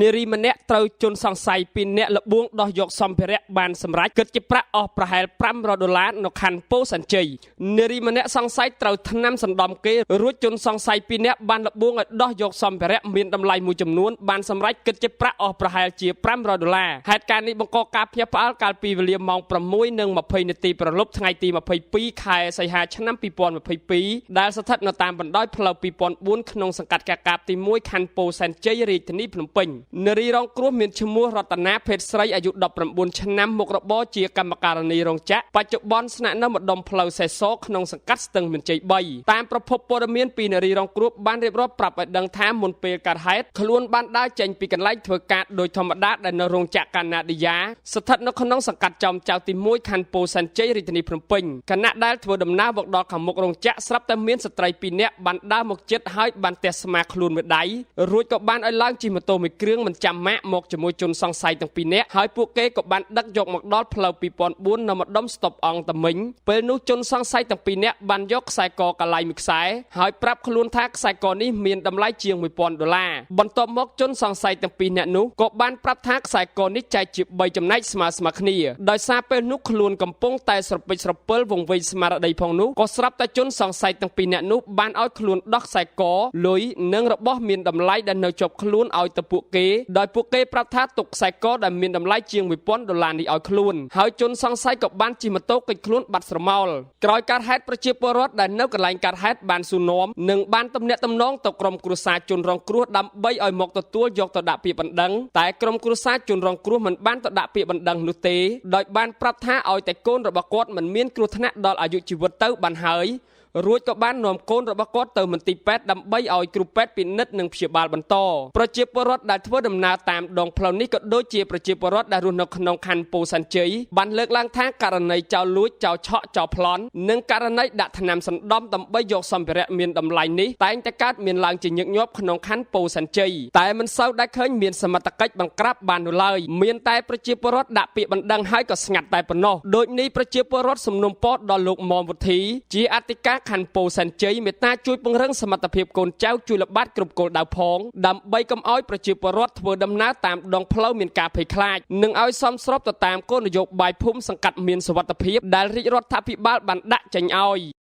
នារីម្នាក់ត្រូវជនសង្ស័យពីរនាក់ល្បួងដោះយកសម្ភារៈបានសម្រេចគិតជាប្រាក់អស់ប្រហែល500ដុល្លារនៅខណ្ឌពោធិ៍សែនជ័យនារីម្នាក់សង្ស័យត្រូវថ្នាំសណ្ដំគេរួចជនសង្ស័យពីរនាក់បានល្បួងឲ្យដោះយកសម្ភារៈមានតម្លៃមួយចំនួនបានសម្រេចគិតជាប្រាក់អស់ប្រហែលជា500ដុល្លារហេតុការណ៍នេះបង្កការភ្ញាក់ផ្អើលកាលពីវេលាម៉ោង6:20នាទីព្រលប់ថ្ងៃទី22ខែសីហាឆ្នាំ2022ដែលស្ថិតនៅតាមបណ្ដោយផ្លូវ2004ក្នុងសង្កាត់កាកាបទី1ខណ្ឌពោធិ៍សែនជ័យរាជធានីភ្នំពេញនារីរងគ្រោះមានឈ្មោះរតនាភេទស្រីអាយុ19ឆ្នាំមុខរបរជាកម្មការិនីរោងចក្របច្ចុប្បន្នស្នាក់នៅម្ដុំផ្លូវសេសក្នុងសង្កាត់ស្ទឹងមានជ័យ3តាមប្រភពព័ត៌មានពីនារីរងគ្រោះបានរៀបរាប់ប្រាប់ឲ្យដឹងថាមុនពេលកើតហេតុខ្លួនបានដើរចេញពីកន្លែងធ្វើការដោយធម្មតាដែលនៅរោងចក្រកាណាឌីយ៉ាស្ថិតនៅក្នុងសង្កាត់ចំចៅទី1ខណ្ឌពោធិ៍សែនជ័យរាជធានីភ្នំពេញខណៈដែលធ្វើដំណើរមកដល់ខាងមុខរោងចក្រស្រាប់តែមានស្ត្រី2នាក់បានដើរមកជិតហើយបានទះស្មាខ្លួនមួយដៃរួចក៏បានឲ្យឡើងជិះម៉ូតូមួយគ្រឿងមិនចាំម៉ាកមកជាមួយជនសង្ស័យទាំងពីរនាក់ហើយពួកគេក៏បានដឹកយកមកដល់ផ្លូវ2004នៅម្ដុំស្តុបអង្គតាមិញពេលនោះជនសង្ស័យទាំងពីរនាក់បានយកខ្សែកកាឡៃមួយខ្សែហើយប្រាប់ខ្លួនថាខ្សែកនេះមានតម្លៃជាង1000ដុល្លារបន្ទាប់មកជនសង្ស័យទាំងពីរនាក់នោះក៏បានប្រាប់ថាខ្សែកនេះចែកជា3ចំណែកស្មើៗគ្នាដោយសារពេលនោះខ្លួនកំពុងតែស្រពេចស្រពិលវង្វេងស្មារតីផងនោះក៏ស្រាប់តែជនសង្ស័យទាំងពីរនាក់នោះបានឲ្យខ្លួនដោះខ្សែកលុយនិងរបស់មានតម្លៃដែលនៅជាប់ខ្លួនឲ្យទៅពួកគេដោយពួកគេប្រាប់ថាទុកខ្សែកដែលមានតម្លៃជាង1000ដុល្លារនេះឲ្យខ្លួនហើយជនសង្ស័យក៏បានជិះម៉ូតូគេចខ្លួនបាត់ស្រមោលក្រោយកើតហេតុប្រជាពលរដ្ឋដែលនៅកន្លែងកើតហេតុបានសួរនាំនិងបានទំនាក់ទំនងទៅក្រុមគ្រួសារជនរងគ្រោះដើម្បីឲ្យមកទទួលយកទៅដាក់ពាក្យបណ្ដឹងតែក្រុមគ្រួសារជនរងគ្រោះមិនបានទៅដាក់ពាក្យបណ្ដឹងនោះទេដោយបានប្រាប់ថាឲ្យតែកូនរបស់គាត់មិនមានគ្រោះថ្នាក់ដល់អាយុជីវិតទៅបានហើយរួចក៏បាននាំកូនរបស់គាត់ទៅមន្ទីរពេទ្យដើម្បីឲ្យគ្រូពេទ្យពិនិត្យនិងព្យាបាលបន្តប្រជាពលរដ្ឋដែលធ្វើដំណើរតាមដងផ្លូវនេះក៏ដូចជាប្រជាពលរដ្ឋដែលរស់នៅក្នុងខណ្ឌពោធិ៍សែនជ័យបានលើកឡើងថាករណីចោលលួចចោលឆក់ចោលប្លន់និងករណីដាក់ថ្នាំសណ្ដំដើម្បីយកសម្ភារៈមានតម្លៃនេះតែងតែកើតមានឡើងជាញឹកញាប់ក្នុងខណ្ឌពោធិ៍សែនជ័យតែមិនសូវដែលឃើញមានសមត្ថកិច្ចបង្ក្រាបបាននោះឡើយមានតែប្រជាពលរដ្ឋដាក់ពាក្យបណ្ដឹងហើយក៏ស្ងាត់តែប៉ុណ្ណោះដូចនេះប្រជាពលរដ្ឋសំណូមពរដល់លោកមុំវុធីជាអធិការខណ្ឌពោធិ៍សែនជ័យមេត្តាជួយពង្រឹងសមត្ថភាពកូនចៅជួយល្បាតគ្រប់គោលដៅផងដើម្បីកុំឲ្យប្រជាពលរដ្ឋធ្វើដំណើរតាមដងផ្លូវមានការភ័យខ្លាចនិងឲ្យសមស្របទៅតាមគោលនយោបាយភូមិសង្កាត់មានសុវត្ថិភាពដែលរាជរដ្ឋាភិបាលបានដាក់ចេញឲ្យ។